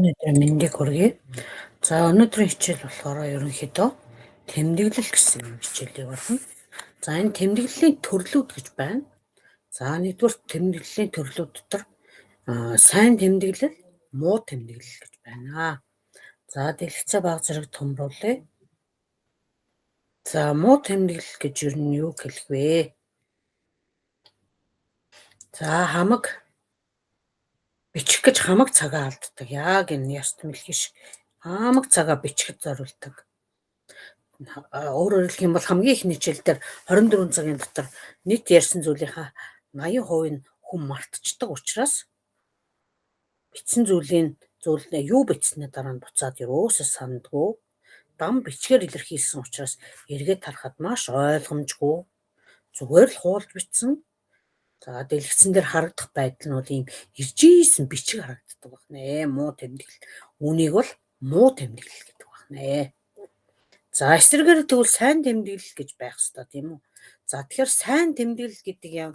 Өнөөдөр мэндийг хүргэе. За, өнөөдрийн хичээл болохоор ерөнхийдөө тэмдэглэл гэсэн юм хичээлийг болно. За, энэ тэмдэглэлийн төрлүүд гэж байна. За, нэгдүгээр тэмдэглэлийн төрлүүд дотор сайн тэмдэглэл, муу тэмдэглэл гэж байна. За, дэлгэцээ баг зэрэг томруулъя. За, муу тэмдэглэл гэж ер нь юу хэлэх вэ? За, хамаг бичих гэж хамаг цагаа алддаг. Яг энэ яст мэлхий шиг хамаг цагаа бичихэд зориулдаг. Өөрөөр хэлэх юм бол хамгийн ихний хичээл дээр 24 цагийн дотор нийт ярьсан зүйлийнхаа 80% нь хүн мартчихдаг учраас бичсэн зүйлийн зүйл юу бичснээ дараа нь буцаад ерөөсөө сандгүй, дам бичгээр илэрхийлсэн учраас эргээд харахад маш ойлгомжгүй, зүгээр л хуулж бичсэн. За, дэлгэцэн дээр харагдах байдал нь бол ийм иржсэн бичиг харагддаг байна. Муу тэмдэглэл. Үүнийг бол муу тэмдэглэл гэдэг байна. За, эсрэгээр тэгвэл сайн тэмдэглэл гэж байх ёстой, тийм үү? За, тэгэхээр сайн тэмдэглэл гэдэг юм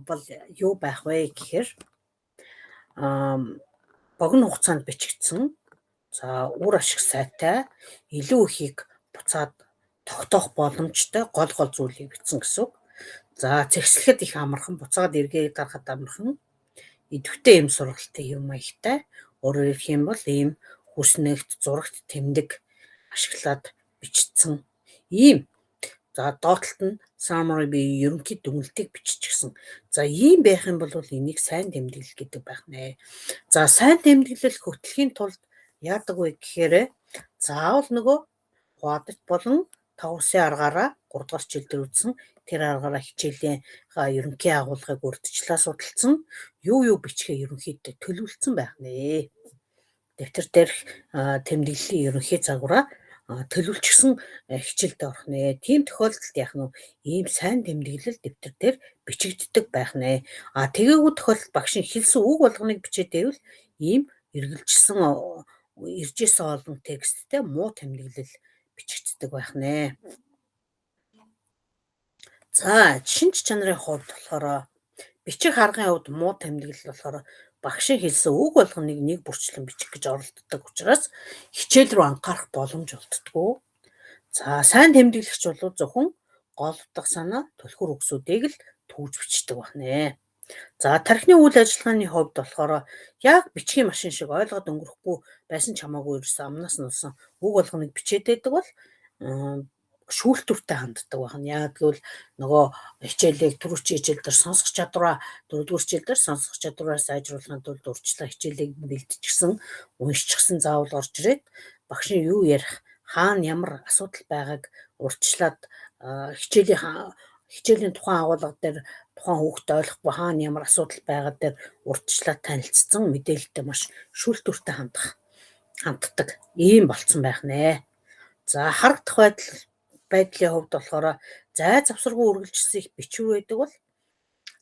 бол юу байх вэ гэхээр богино хугацаанд бичигдсэн, за, үр ашиг сайтай, илүү ихийг буцаад тогтоох боломжтой гол гол зүйлийг бичсэн гэсэн үг. За, зэгслэхэд их амархан, буцаад эргээд дарахад амархан, идэвхтэй юм сургалтын юм маягтай. Өөрөөр хэлэх юм бол ийм хүснэгт, зурагт тэмдэг ашиглаад бичсэн ийм. За, доотлолт нь summary би ерөнхий дүгнэлтийг биччихсэн. За, ийм байх юм бол энийг сайн тэмдэглэл гэдэг байх нэ. За, сайн тэмдэглэл хөтлөхийн тулд яадаг вэ гэхээр заавал нөгөө хуваадат болон тавсын аргаараа 3 дугаар хичээл дээр үзсэн тэр аргаараа хичээлийн ерөнхий агуулгыг урьдчилаа судалсан, юу юу бичгээ ерөнхийдөө төлөвлөсөн байх нэ. Дэвтэр дээрх тэмдэглэлийн ерөнхий загвараа төлөвлөчихсөн хичээлдээ орох нэ. Тийм тохиолдолд яах нь ийм сайн тэмдэглэл дэвтэр дээр бичигддэг байх нэ. А тэгээгүй тохиолдолд багшийн хэлсэн үг болгоныг бичээд байвал ийм эргэлжсэн иржсэн олон тексттэй муу тэмдэглэл бичигддэг байх нэ. За, шинж чанарын хувьд болохоор бичих аргын хувьд муу тэмдэглэл болохоор багшийн хэлсэн үг болгоныг нэг бүрчлэн бичих гэж оролддог учраас хичээл рүү анхаарах боломж олддоггүй. За, сайн тэмдэглэгч бол зөвхөн гол утга санаа, түлхүүр үгсүүдийг л түүж бичдэг байна. За, тархины үйл ажиллагааны хувьд болохоор яг бичгийн машин шиг ойлгоод өнгөрөхгүй байсан ч хамаагүй ерөөсөө амнаас нь болсон үг болгоныг бичээд байдаг бол шүүлтүүртэй ханддаг байна. Яг гэвэл нөгөө хичээлийг түрүүчийн хичээл дээр сонсох чадвараа, дөрөвдүгээр хичээл дээр сонсох чадвараа сайжруулахын тулд урьдчилан хичээлийг бэлтчихсэн, уншчихсан заавал орж ирээд багшийн юу ярих, хаана ямар асуудал байгааг урьдчилаад хичээлийн тухайн агуулга дээр тухайн хүүхэд ойлгохгүй хаана ямар асуудал байгаа дээр урьдчилаад танилцсан мэдээлэлтэй маш шүүлтүүртэй ханддаг ийм болцсон байх нэ. За, харагдах байдлын хувьд болохоор зай завсаргүй үргэлжилсэн их бичвэр байдаг бол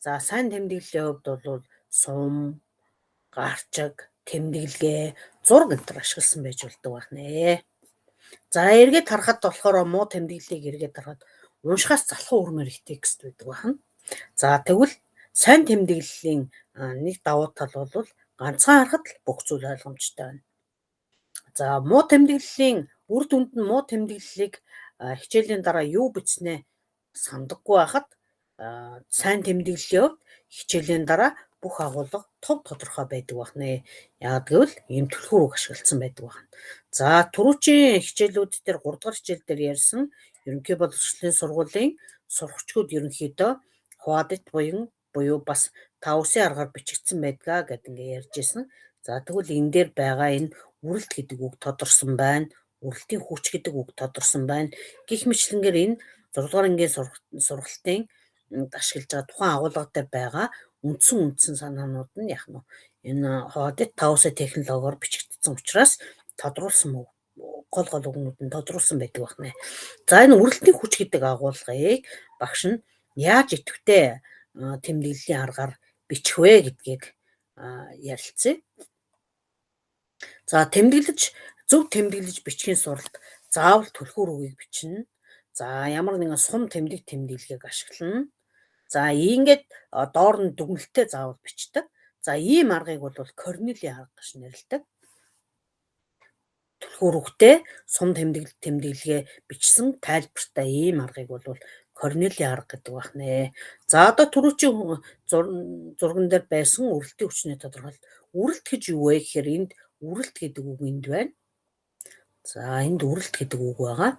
за сайн тэмдэглэлийн хувьд бол сум, гарчиг, тэмдэглэгээ, зураг энэ төр ашигласан байж болдог байх нэ. За, эргээд харахад болохоор муу тэмдэглэлийг эргээд харахад уншихаас залхуу өрмөр их текст байдаг байна. За, тэгвэл сайн тэмдэглэлийн нэг давуу тал бол ганцхан харахад л бүх зүйл ойлгомжтой байна. За, муу тэмдэглэлийн үр дүнд нь муу тэмдэглэлийг хичээлийн дараа юу бичснээ сандаггүй байхад сайн тэмдэглэлийн хувьд хичээлийн дараа бүх агуулга тов тодорхой байдаг байна. Яг гэвэл ийм түлхүүр үг ашигласан байдаг байна. За, түрүүчийн хичээлүүд дээр 3 дугаар хичээл дээр ярьсан ерөнхий боловсролын сургуулийн сурагчдад ерөнхийдөө хуваадат буюу бас тавсын аргаар бичигдсэн байдгаа гэдэг ингээ ярьж ирсэн. За, тэгвэл энэ дээр байгаа энэ үрэлт гэдэг үг тодорсон байна. Үрэлтийн хүч гэдэг үг тодорсон байна. Гэх мэтлэнгээр энэ 6 дугаар ангийн сургалтын ашиглаж байгаа тухайн агуулга дээр байгаа үндсэн санаанууд нь яг нь энэ хуваадат тавсын технологиор бичигдсэн учраас тодруулсан гол гол үгнүүд нь тодруулсан байдаг байна. За, энэ үрэлтийн хүч гэдэг агуулгыг багш нь яаж идэвхтэй тэмдэглэлийн аргаар бичих вэ гэдгийг ярилцъя. За, тэмдэглэж зөв тэмдэглэж бичгийн суралт заавал түлхүүр үгийг бичнэ. За, ямар нэгэн сум тэмдэг тэмдэглэгийг ашиглана. За, ингээд доор нь дүгнэлтээ заавал бичдэг. За, ийм аргыг бол Корнелийн арга гэж нэрлэдэг. Түлхүүр үгтэй сум тэмдэглэгээ бичсэн тайлбартай ийм аргыг бол Корнелийн арга гэдэг байх нэ. За одоо түрүүчийн зурган дээр байсан үрэлтийн хүчний тодорхойлолт. Үрэлт гэж юу вэ гэхээр энд үрэлт гэдэг үг энд байна. За энд үрэлт гэдэг үг байгаа.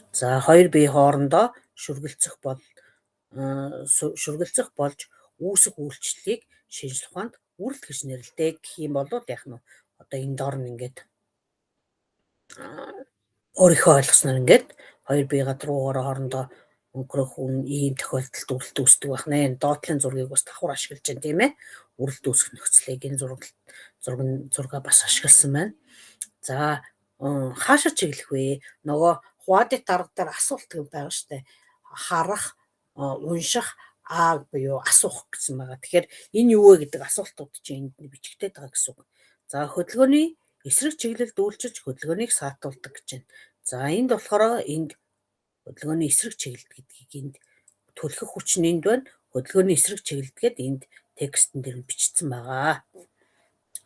За хоёр бие хоорондоо шүргэлцэх болж үүсэх үйлчлэлийг шинжлэх ухаанд үрэлт гэж нэрлэдэг гэх юм бол яг нь одоо энэ доор нь ингээд өөрийнхөө ойлгосноор ингээд хоёр бие гадаргуугаар хоорондоо өнгөрөх үн ийм тохиолдолд үрэлт үүсдэг байх нэ. Доотлын зургийг бас давхар ашиглаж байна, тийм ээ. Үрэлт үүсэх нөхцөлийг энэ зургаа бас ашигласан байна. За хаашаа чиглэх вэ? Нөгөө Хуадит арга дээр асуулт байгаа шүү дээ. Харах, унших, аа буюу асуух гэсэн байгаа. Тэгэхээр энэ юу вэ гэдэг асуултууд чинь энд бичигдээд байгаа гэсэн үг. За хөдөлгөөний эсрэг чиглэлд үйлчилж хөдөлгөөнийг саатуулдаг гэж байна. За энд болохоор энд хөдөлгөөний эсрэг чиглэлд гэдгийг энд түлхэх хүч нь энд байна. Хөдөлгөөний эсрэг чиглэлд гээд энд текстэн дээр нь бичсэн байгаа.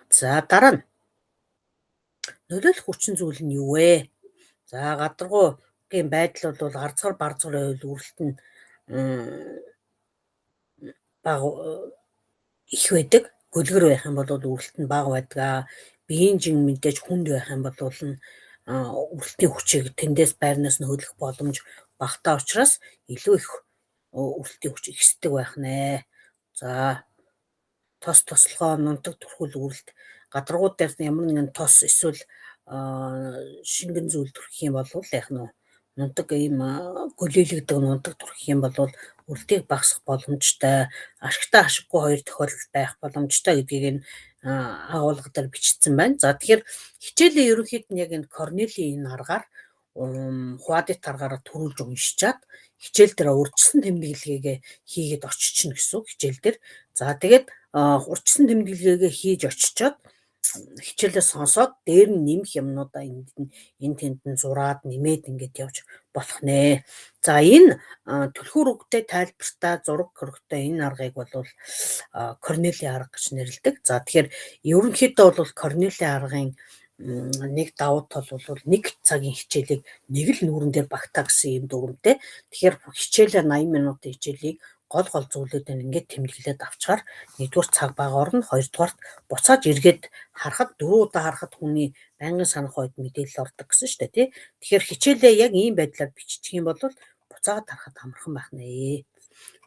За дараа нь нөлөөлөх хүчин зүйл нь юу вэ? За гадаргуугийн байдал бол арзгар барзгар байвал үрэлт нь бага их байдаг. Гөлгөр байх юм бол үрэлт нь бага байдаг. Биеийн жин мэдээж хүнд байх юм бол нь үрэлтийн хүчийг тэндээс байрнаас нь хөдлөх боломж багатай учраас илүү их үрэлтийн хүч ихсдэг байх нэ. За тос тослогоо нунтаг түрхүүл үрэлт гадаргуу дээр ямар нэгэн тос эсвэл шингэн зүйл түрхэх юм бол яг нь нунтаг ийм гөлөөлөгдөг нунтаг түрхэх юм бол үрэлтийг багасгах боломжтой, ашигтай ашиггүй хоёр тохиолдол байх боломжтой гэдгийг энэ агуулга дээр бичсэн байна. За тэгэхээр хичээлийн ерөнхийд нь яг энэ Корнелийн энэ аргаар Хуадит аргаараа төрүүлж уншичаад хичээл дээр урьдчилсан тэмдэглэгээгээ хийгээд очино гэсэн үг хичээл дээр. За тэгээд урьдчилсан тэмдэглэгээгээ хийж очичоод хичээлээ сонсоод дээр нь нэмэх юмнуудаа энд тэнд нь зураад нэмээд ингээд явж болох нэ. За энэ түлхүүр үгтэй тайлбартай зураг хөрөгтэй энэ аргыг бол Корнелийн арга гэж нэрлэдэг. За тэгэхээр ерөнхийдөө бол Корнелийн аргын нэг давуу тал бол нэг цагийн хичээлийг нэг л нүүрэн дээр багтаа гэсэн юм дүрмтэй. Тэгэхээр хичээлээ 80 минутын хичээлийг гол гол зүйлүүдийг ингээд тэмдэглээд авчгаар нэгдүгээр цаг бага орно, хоёрдугаарт буцааж эргээд харахад дөрөв удаа харахад хүний байнгын санах үед мэдээлэл ордог гэсэн шүү дээ, тий. Тэгэхээр хичээлээ яг ийм байдлаар биччих юм бол буцаагаад харахад амархан байх нэ.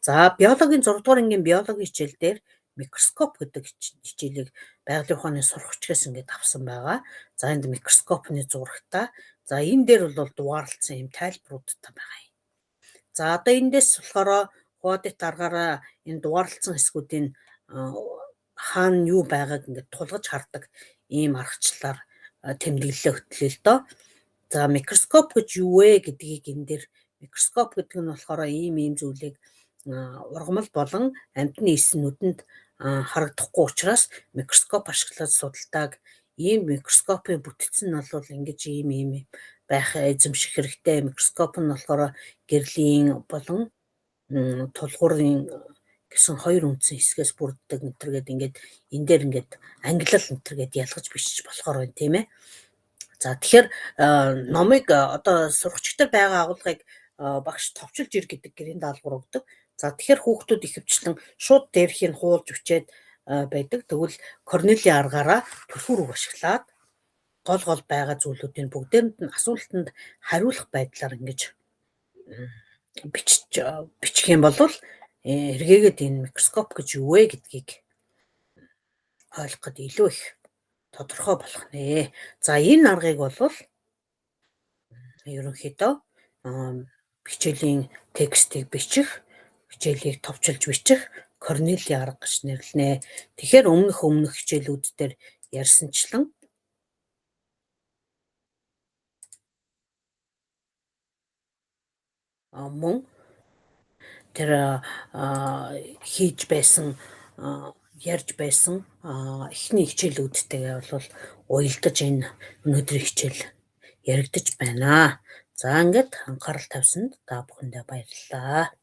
За биологийн 6 дугаар ангийн биологийн хичээл дээр микроскоп гэдэг хичээлийг байгалийн ухааны сурагчгаас ингээд авсан байгаа. За энд микроскопны зурагтай. За энэ дээр бол дугаарлалцсан юм тайлбаруудтай байгаа юм. За одоо эндээс болохоор Хуадит аргаараа энэ дугаарлалцсан хэсгүүдийн хаана юу байгааг ингээд тулгаж хардаг ийм аргачлалаар тэмдэглэлээ хөтлөө л доо. За микроскоп гэж юу вэ гэдгийг энэ дээр микроскоп гэдэг нь болохоор ийм ийм зүйлийг ургамал болон амьтны эс нүдэнд харагдахгүй учраас микроскоп ашиглаад судалдаг. Ийм микроскопын бүтц нь бол ингэж ийм ийм байх эзэмших хэрэгтэй. Микроскоп нь болохоор гэрлийн болон тулгуурын гэсэн хоёр үндсэн хэсгээс бүрддэг энэ төр гээд ингээд энэ дээр ингээд ангилал энэ төр гээд ялгаж бичиж болохоор байна, тийм ээ. За тэгэхээр номыг одоо сурагчдаар байгаа агуулгыг багш товчилж ир гэдэг гэрийн даалгавар өгдөг. За тэгэхээр хүүхдүүд ихэвчлэн шууд дээрхийг хуулж өчөөд байдаг. Тэгвэл Корнелийн аргаараа түлхүүр үг ашиглаад гол гол байгаа зүйлүүдийн бүгдээрэнд нь асуултанд хариулах байдлаар ингэж бичих юм бол эргээгээд энэ микроскоп гэж юу вэ гэдгийг ойлгоход илүү их тодорхой болох нэ. За энэ аргыг бол ерөнхийдөө хичээлийн текстийг бичих, хичээлийг товчилж бичих Корнелийн арга гэж нэрлэнэ. Тэгэхээр өмнөх хичээлүүд дээр ярьсанчлан мөн тэр хийж байсан ярьж байсан эхний хичээлүүдтэйгээ бол уялдаж энэ өнөөдрийн хичээл яригдаж байна. За ингээд анхаарал тавьсанд та бүхэндээ баярлалаа.